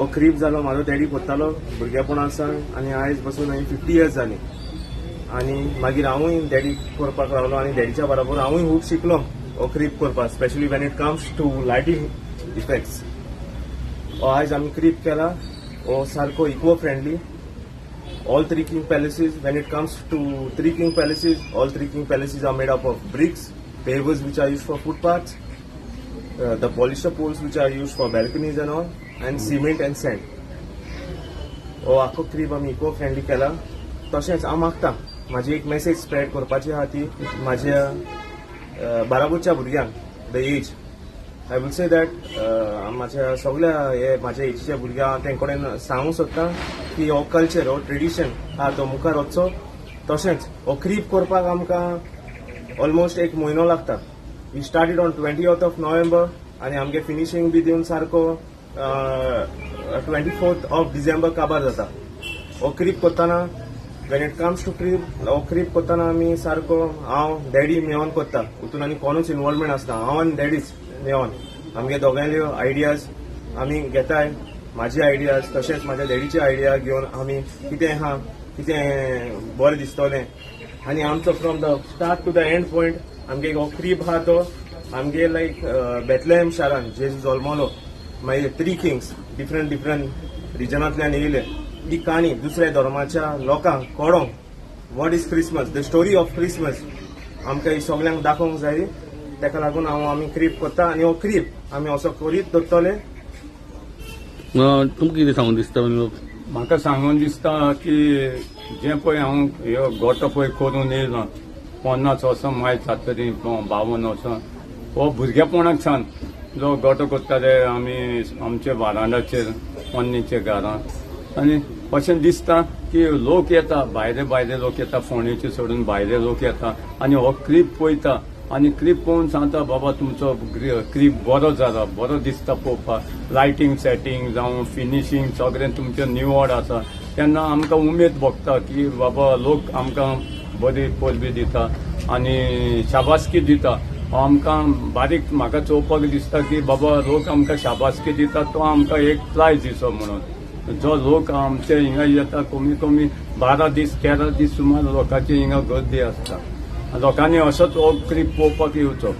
हो क्रीब जालो, म्हाजो डॅडी करतालो भुरगेपणा सावन आनी आयज बसून हांवें 50 इयर्स जाली आनी मागीर हांवूय डॅडी करपाक लागलो आनी डॅडीच्या बरोबर हांवूय खूब शिकलो हो क्रीब करपाक, specially when it comes to lighting effects. हो आयज आमी क्रीब केला, हो सारको eco friendly. All three king palaces, when it comes to three king palaces, all three king palaces are made up of bricks, pavers which are used for footpaths, the polyester poles which are used for balconies and all, and cement and sand. हो आखो crib आमी eco friendly केला. तशेंच हांव मागता, म्हाजी एक message spread करपाची आहा ती म्हाज्या बाराबोरच्या भुरग्यांक, the age I will say that, म्हाज्या सगल्या हे म्हाज्या एजीच्या भुरग्यांक तें कडेन सांगूंक सोदता की हो कल्चर, हो ट्रेडिशन आहा तो मुखार वचचो. तशेंच हो क्रीब करपाक आमकां ऑलमोस्ट एक म्हयनो लागता. We started on 20th of November आनी आमगे फिनिशींग बी दिवन सारको 24th of December काबार जाता. हो क्रीब करतना, when it comes to crib, हो क्रीब करतना आमी सारको हांव डॅडी मेळोन करता. हितून आनी कोणूच इन्वॉल्वमेंट आसना. हांव आनी डॅडीच मेळोन आमगे दोगांयल्यो आयडियाज आमी घेताय. म्हाजी आयडियाज तशेंच म्हाज्या डॅडीची आयडिया घेवन आमी कितें आहा, कितें बरें दिसतलें आनी आमचो from the start to the end point आमगे हो क्रीब आहा तो आमगे लायक बेतलेम शारान जेजू जल्मलो, मागीर थ्री किंग्स डिफरंट डिफरंट रिजनांतल्यान येयले, ही काणी दुसऱ्या धर्माच्या लोकांक कळोंक what is Christmas, the story of Christmas आमकां ही सगल्यांक दाखोवंक जाय. ताका लागून हांव आमी क्रीब करता आनी हो क्रीब आमी असो करीत दवरतले. तुमकां कितें सांगून दिसता? म्हाका सांगून दिसता की जें पळय हांव ह्यो गोटो पळय करून येयलो, 50 वर्सां मायज जातली, 52 वर्सां, हो भुरगेपणाक सावन जो गोटो करताले आमी आमच्या वारांदाचेर पोन्नेच्या घरां. आनी अशें दिसता की लोक येता, भायले भायले लोक येता, फोंडेचे सोडून भायले लोक येता आनी हो क्रीब पळयता आनी क्रीब पळोवन सांगता, बाबा तुमचो क्रीब बरो जाला, बरो दिसता पळोवपाक, लायटींग सेटींग जावं फिनिशींग सगळें तुमचें निवड आसा. तेन्ना आमकां उमेद भोगता की बाबा लोक आमकां बरी परबी दिता आनी शाबासकी दिता. हो आमकां बारीक म्हाका चोवपाक दिसता की बाबा लोक आमकां शाबासकी दिता, तो आमकां एक प्रायज दिसो म्हणून. जो लोक आमचे हिंगा येता, कमी कमी 12 दीस 13 दीस सुमार लोकांची हिंगा गर्दी आसता. लोकांनी असोच हो क्रीब पळोवपाक येवचो.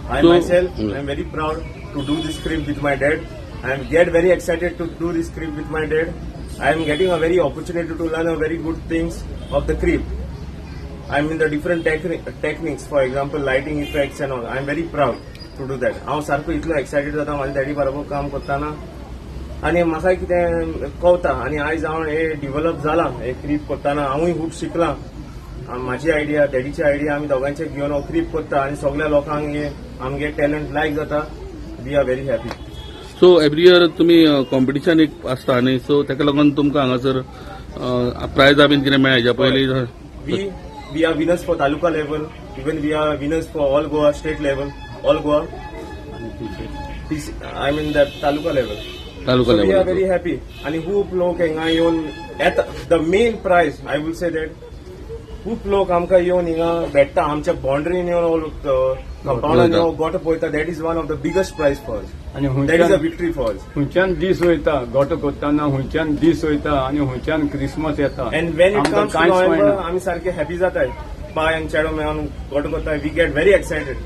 I myself, I am very proud to do this crib with my dad. I am get very excited to do this crib with my dad. I am getting a very opportunity to learn a very good things of the crib. I am in the different techniques, for example, lighting effects and all. I am very proud to do that. हांव सारको इतलो excited जाता म्हाज्या daddy बरोबर काम करतना आनी म्हाका कितें कवता आनी आयज हांव हे डिवेलप जाला. हे क्रीब करतना हांवूय खूब शिकलां. म्हाजी आयडिया, डॅडीची आयडिया आमी दोगांयचे घेवन हो क्रीब करता आनी सगल्या लोकांक हे आमगे टॅलंट लायक जाता. We are very happy. So every year तुमी कॉम्पिटिशन एक आसता न्ही, सो ताका लागून तुमकां हांगासर प्रायजां बीन कितें मेळ्ळा हेज्या पयलीं? We are winners for taluka level, even we are winners for all Goa state level, all Goa TC, I mean that taluka level. Taluka So we are level. Very happy. आणि खूप लोक हिंगा येवन येता. The main prize I will say that खूप लोक आमकां येवन हिंगा भेटता, आमच्या बाउंड्रीन येवन, कंपाउंडान येवन गोटो पळयता. That is one of the biggest prize for, आनी that is a हुंयच्यान victory for. हुंयच्यान दीस वयता, गोटो करतना हुंयच्यान दीस वयता आनी हुंयच्यान क्रिसमस येता. And when it आमकां कम्स टू कांयच नोव्हेंबर कळना. आमी सारके हॅपी जाताय. पाय आनी चेडो मेळोन गोटो करता, we get very excited.